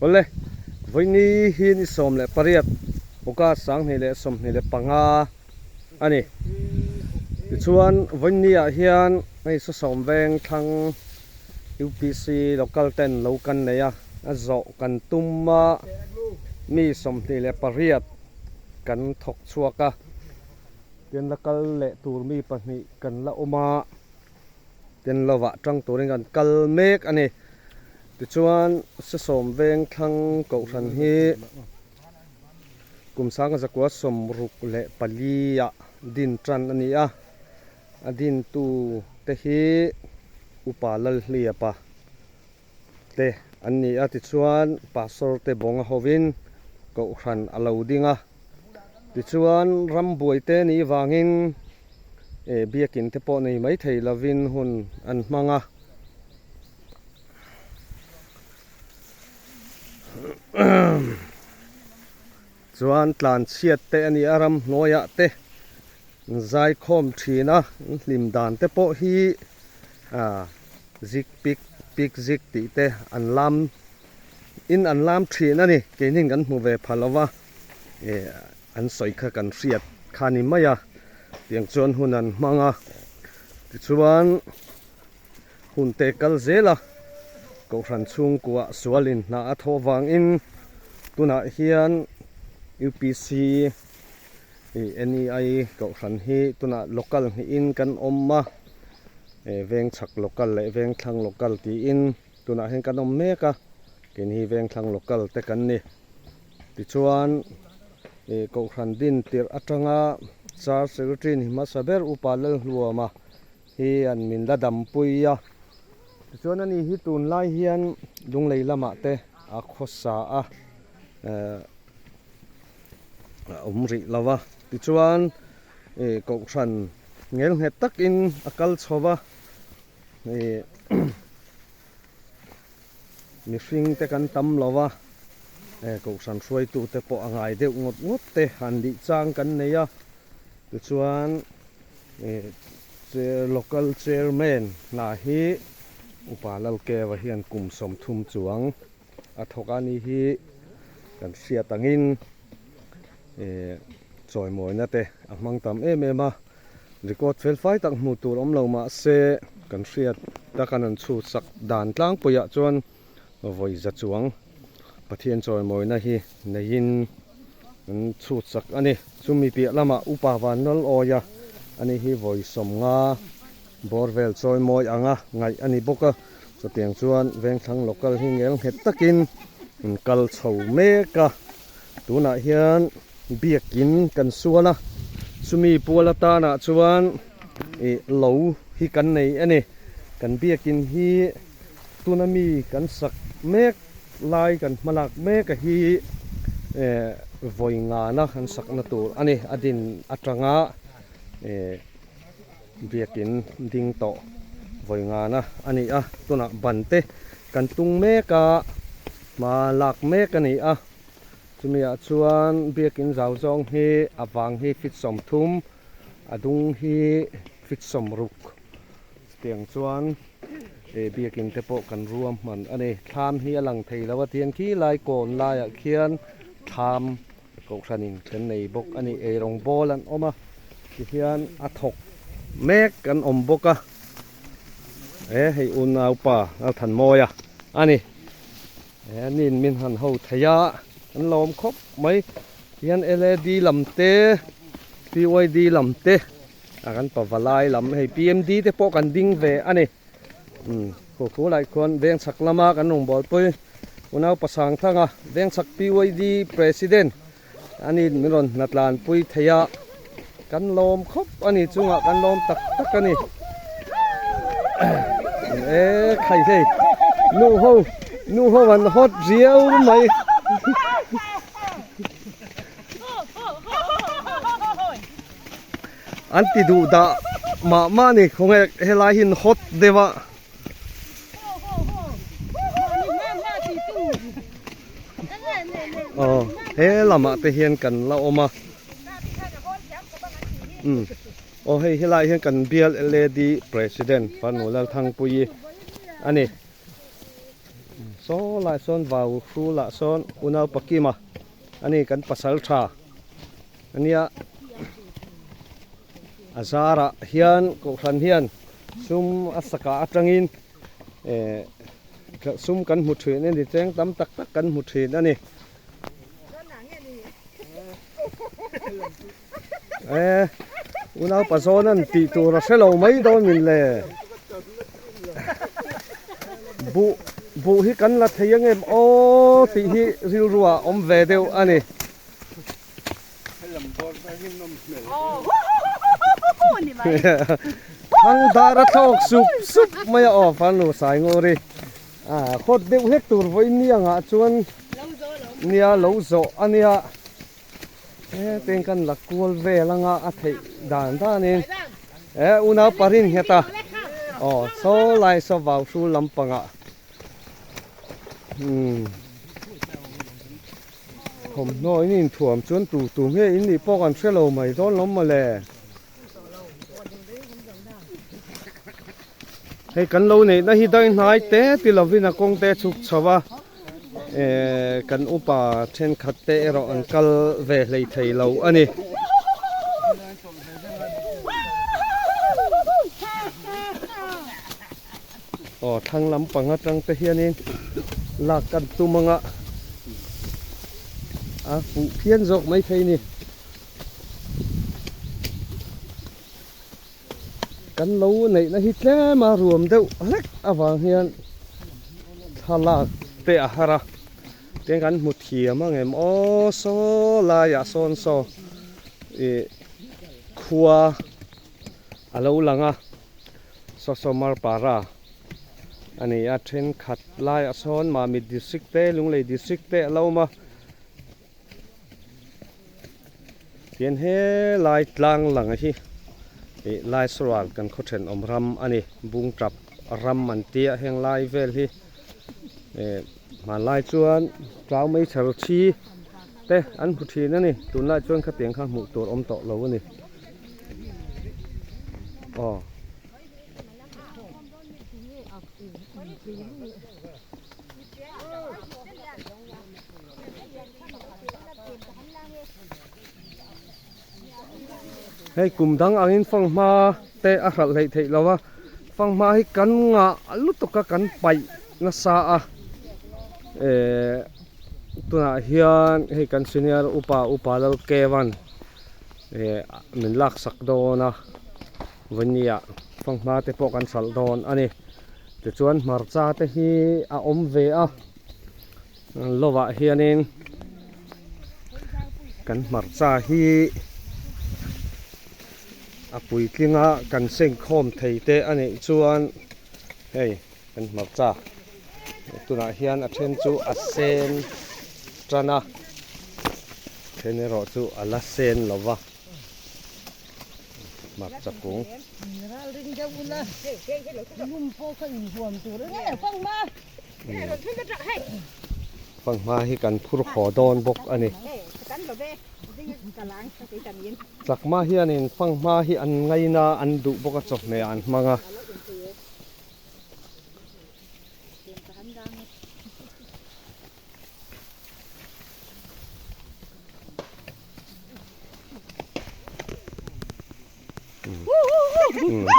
Awle, vawiini hi ni 18 August 2025 a ni. Tichuan, vawiini ah hian hei Sasawm veng thlang UPC local ten lo kan nei a, a zawh kan tum a, mi 28 kan thawk chhuak a, tian la kal leh tur mi pahnih kan la awm a. Ten lovah tang turin kan kal mek a ni. Tichuan Sesawm veng thlang kohhran hi kum sanga zakua 64 ah din tan a ni a. A dintu te hi Upa Lalhliapa te an ni a. Tichuan Pastor te bawnga hovin kohhran a lo ding a. Tichuan rambuai te nih vangin eh biakin te pawh nei mai thei lovin hun an hmang a. Chuan tlanchhiat te a ni a ramhnuaiah te an zaikhawm thin a, an hlim dan te pawh hi ah zik pik pik zik tih te an lam in an lam thin a ni. Keinin kan hmu ve pha lo va, eh an sawi kha kan hriat kha ni mai a, tiang chuan hun an hmang a, tichuan hun te kal zel a, Kohhran chhungkua sualin hna a thawh vangin tunah hian UPC ih NEI Kohhran hi tunah local hnihin kan awm a, eh vengchhak local leh vengthlang local tiin. Tunah hian kan awm mek a, keini hi Vengthlang local te kan ni. Tichuan ih Kohhran din tirh atanga Church Secretary ni hmasa ber Upa Lalhluama hi an min la dampui a. Tichuan ani hi tunlai hian Lunglei lamah te a khawsa a, eh a awm rih lo va. Tichuan ih Kohhran ngelnghet takin a kal chho va. Hei mihring te kan tam lo va, eh kohhran hruaitu te pawh a ngai deuh ngawt ngawt te han lih chang kan nei a, tichuan eh chair local chairman hna hi Upa Lalkeva hian kum 30 chuang a thawk a ni hi kan hriat angin eh chawimawina te a hmang tam em em a. Record fel fai tak hmuh tur awm lo mah se kan hriat tak an an chhut sak dan tlangpuiah chuan vawi za chuang Pathian chawimawina hi neiin an chhut sak a ni. Chumi piah lamah Upa Vanlal Awia a ni hi vawi 50 bawr vel chawimawi anga ngaih a ni bawk a. Chutiang chuan Vengthlang local hi ngel nghet takin an kal chho mek a. Tunah hian biakin kan sual a, chumi pual atanah chuan ih lo hi kan nei a ni. Kan biakin hi tuna mi kan sak mek lai kan hmalak mek a hi eh vawi ngana kan sakna tur a ni. A din atanga eh biakin ding tawh vawi ngana a ni a, tunah ban te kan tung mek a, hma lak mek a ni a. Chumi ah chuan biakin zau zawng hi a vang hi feet 30, a dung hi feet 60 chutiang chuan eh biakin te pawh kan ruam hman a ni. Thlam hi a lang thei lo a tiang khi lai kawn laiah khian thlam kohhranin kan nei bawk a ni. Eirawng bawl an awm a tihian a thawk mek kan awm bawk a eh hei unaupa Lalthanmawia a ni. He nin min han ho thei a, an lawm khawp mai. Tihian LAD lam te, PYD lam te, a kan pavalai lam hei PMD te pawh kan ding ve a ni. Umm khu khu lai khuan veng chhak lama kan rawn bualpui unau pasang thanga veng chhak PYD president a ni min rawn hnatlanpui thei a, kan lawm khawp a ni chungah kan lawm tak tak a ni. E khai hei nu ho nu ho an hot riau mai. An ti duh dah mah mah a ni khawnge helai hi an hot deuh a. Aw he lamah te hian kan la awm a umm aw hei helaiah hian kan bial LAD president Fanu Lalthangpuii a ni. Saw lai sawn vau hrulah sawn unau Pakima a ni kan pasal tha a nia a zarah hian kohhran hian sum a saka atangin eh sum kan hmu thin a ni cheng tam tak tak kan hmu thin a ni. Eh unau pazawn an tih tur a hre lo mai dawn min le buh buh hi kan la thei ang em aw tih hi rilru ah awm ve deuh a ni. Thang dar a thlawk sup sup mai a aw farnu Sainguri a khawt deuh hlek tur vawiin ni angah chuan nia lo zawh a nia. Hetiang kan la kual vel anga a theih dan danin eh unau parin nghet a aw saw lai saw vau hrul lampangah umm thawmhnaw in inthuam chuan tu tu nge in nih pawh kan hre lo mai dawn lawm mawle hei kan lo neihna hi dainhnai te ti lovin a kawng te chhuk chho a. Eh kan upa thenkhat te erawh an kal ve hlei thei lo a ni. Aw thlang lampang atang te hianin lak kan tum anga a fuh phian zawk mai thei ni. Kan lo neihna hi tlem a ruam deuh hlek avang hian thlalak te a har a tin kan hmu thiam ang em aw saw laiah sawn saw ih khua a lo lang a saw saw marpara a ni a thenkhat laiah sawn Mamit district te Lunglei district te a lo awm a. Tihian helai tlang lang hi ih Laisarual kan khaw thenawm ram a ni Bungtap ram an tia heng lai vel hi ih hmanlai chuan tlau meichher thi te an hmu thin a ni tunlai chuan khatiang kha hmuh tur awm tawh lo a ni aw. Hei kum dang angin fanghma te a hralh hleih theih lo a fanghma hi kan ngah lutuk a kan paih nasa a ehh tunah hian hei kan senior upa upa Lalkevan ehh min laksak dawn a vawnia fanghma te pawh kan hralh dawn a ni tichuan hmarcha te hi a awm ve a. Lovah hianin kan hmarcha hi a puitlinga kan sengkhawm thei te a nih chuan hei kan hmarcha tunah hian a then chu a sen tan a then erawh chu a la sen lo va hmarcha kung. Fanghma hi kan phur haw dawn bawk a ni. Chakma hianin fanghma hi an ngaina an duh bawk a chawhmeh an hmang a.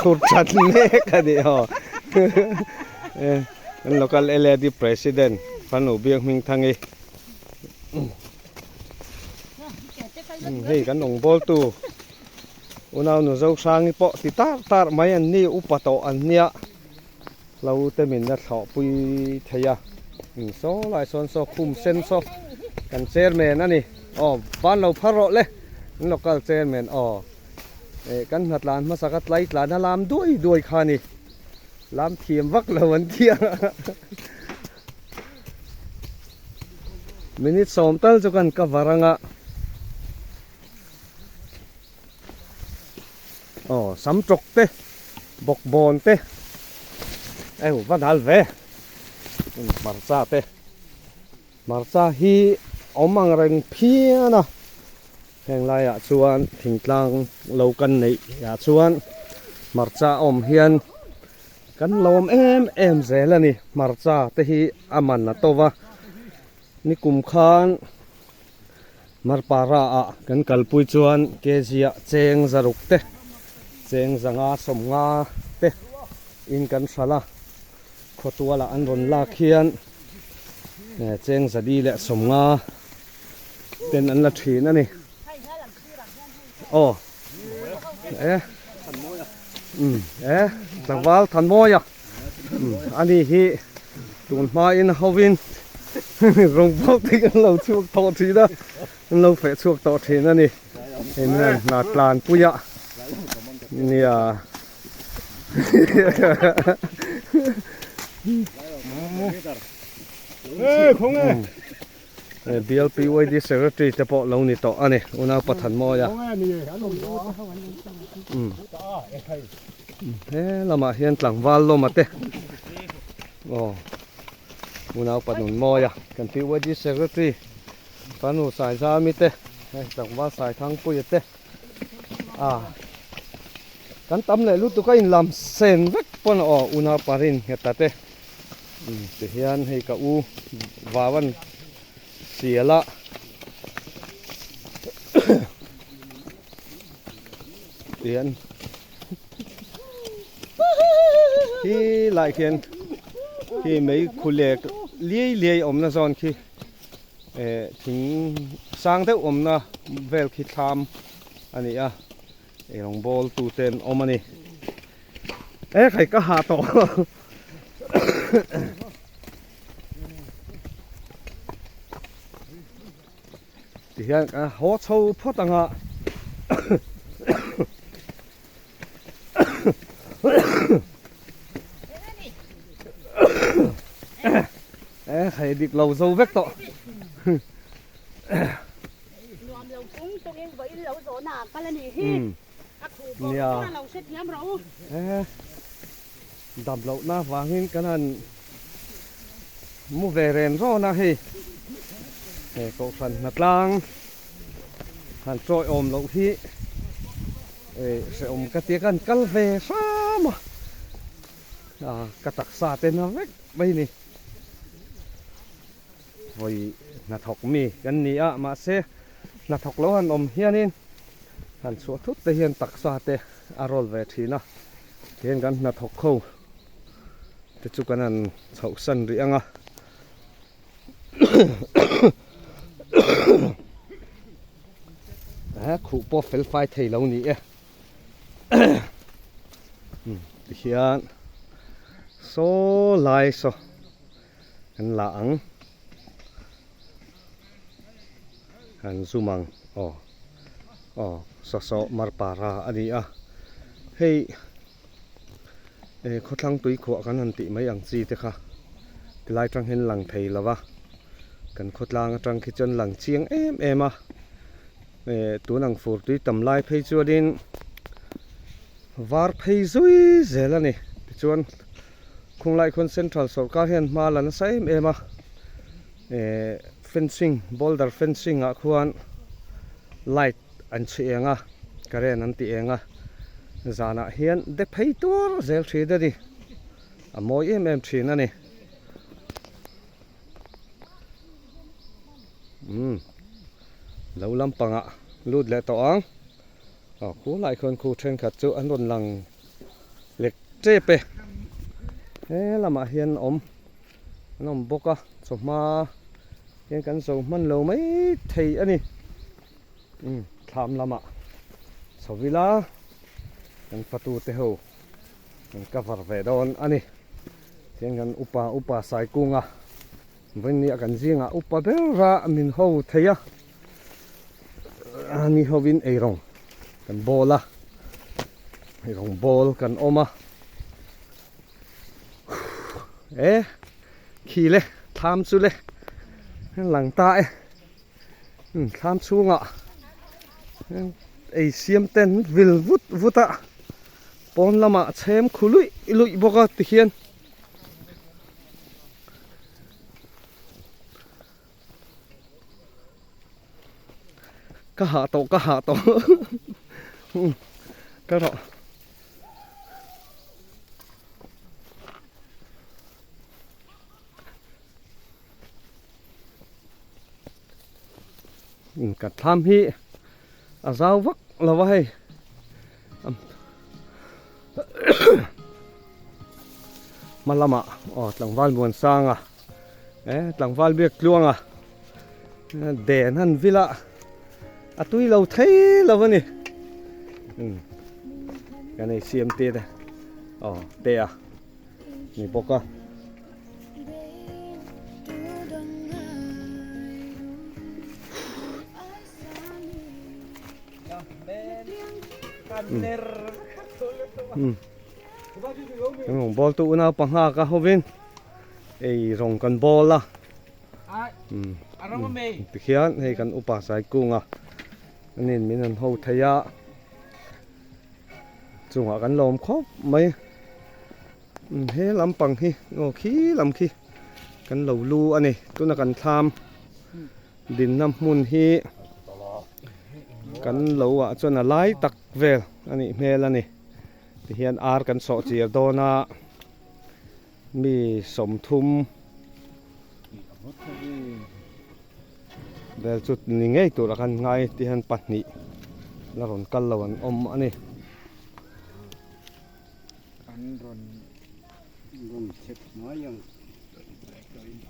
Thur that mek a ni aw kan local LAD president fanu biak hming thangi hei kan awng bawl tu unau nu zo hrangi pawh ti tar tar mai an ni upa tawh an nia hlo te min la thlawh pui thei a saw lai sawn saw khum sen saw kan chairman a ni aw van lo phar rawh le an local chairman aw eh kan hna tlan hmasa ka tlai tlan a lam duai duai kha a ni lam thiam vak lo an tia minute sawm tal chu kan cover anga Aw sam tawk te bawk bawn te eu va dal ve hmarcha te hmarcha hi awm ang reng phian a heng laiah chuan thingtlang lo kan neih ah chuan hmarcha awm hian. Kan lawm em em zel a ni. Hmarcha te hi a man a to va. Nikum khan Marpara ah kan kalpui chuan kg ah cheng zaruk te, cheng zanga sawmnga te in kan hralh a. Khawtual ah an rawn lak hian cheng zali leh sawmnga ten an la thin a ni. Aw e um e tlangval Thanmawia um ani hi tun hmain hovin rawngbawk te kan lo chhuak tawh thin a an lo feh chhuak tawh thin a ni hei hian hna tlanpuia nia BLPYD Secretary te pawh lo ni tawh a ni Unau Pathanmawia. He lamah hian tlangval lawma te aw Unau Panunmawia kan PYD Secretary Fanu Saizami te hei tlangval Saithangpuia te a kan tam leh lutuk a inlam sen vek pawn aw Unau Parin ngheta te. Tihian hei ka u vau an sial a tihian khi lai khian khi mei khu lek liai liai awmna zawn khi eh thing sang deuh awmna vel khi thlam a ni a. Eirawng bawl tu te an awm a ni. E khai ka hah tawh. Ti hian ka haw chho phawt ang a. E khai dik lo zo vek tawh. Nuam lo chung chungin vawiin lo zawhna ah kal a nih hi. A khuh pawh kha lo hre thiam rawh u. Dam lohna vangin kan han mu ve ren rawn a hei. He kohhran hnatlang han chawi awm loh hi hrehawm ka tia kan kal ve hram a. Ka taksa te na vek mai ni. Vawi hnathawk mi kan ni a, mahse hnathawk lo han awm hianin han chhuah thut te hian taksa te a rawl ve thin a, tihian kan hnathawk ho te chu kan han chhoh san rih ang a. He khuh pawh fel fai thei lo ni e. Tihian saw lai saw. Kan la ang. Han zoom ang. Aw. Aw, saw saw marpara a ni a. Hei eh khawthlang tui khuah kan han tih mai ang chi te kha tilai tang hian lang thei lo va. Kan khawtlang atang khi chuan lang chiang em em a. Eh tun ang fur tui tam lai phei chuanin var phei zui zel a ni. Tichuan. Khunglai khawn Central sawrkar hian hma la nasa em em a, eh fencing boulder fencing ah khuan light an chhi eng a, current an ti eng a, zanah hian de phei tur zel thin a ni, a mawi em em thin a ni. Umm lo lampangah lut leh tawh ang. Aw khulai khuan khu thenkhat chu an rawn lang lek tep e he lamah hian awm an awm bawk a chawhma hian kan zo hman lo mai thei a ni umm thlam lamah chho ila kan fatu te ho kan cover ve dawn a ni tihian kan upa upa Saikunga vawinia kan zingah upa ber a min ho thei a. Ni hovin eirawng kan bawl a eirawng bawl kan awm a e khi le thlam chu le lang ta e thlam chhungah ei siam ten vil vut vut a pawn lamah chhem khu luih luih bawk a tikhian. Ka hah tawh ka hah tawh ka rawh. Ka thlam hi a zau vak lo a hei. Hma lamah aw tlangval Muansanga eh tlangval biak tluanga den han vil a a tui lo thei lo a ni kan ei siam te te aw te a ni bawk a. Rawng bawl tu unau panga ka hovin ei rawng kan bawl a tikhian hei kan upa sai kunga anin min han ho thei a chungah kan lawm khawp mai he lampang hi aw khi lam khi kan lo lu a ni tuna kan thlam. Dinna hmun hi kan lo ah chuan a lai tak vel a nih hmel a ni. Tihian ar kan sawh chir dawn a, mi 30 vel chu ni ngei tur a kan ngai tihian pahnih la rawn kal lo an awm a ni. An rawn rawn chep hnuai ang.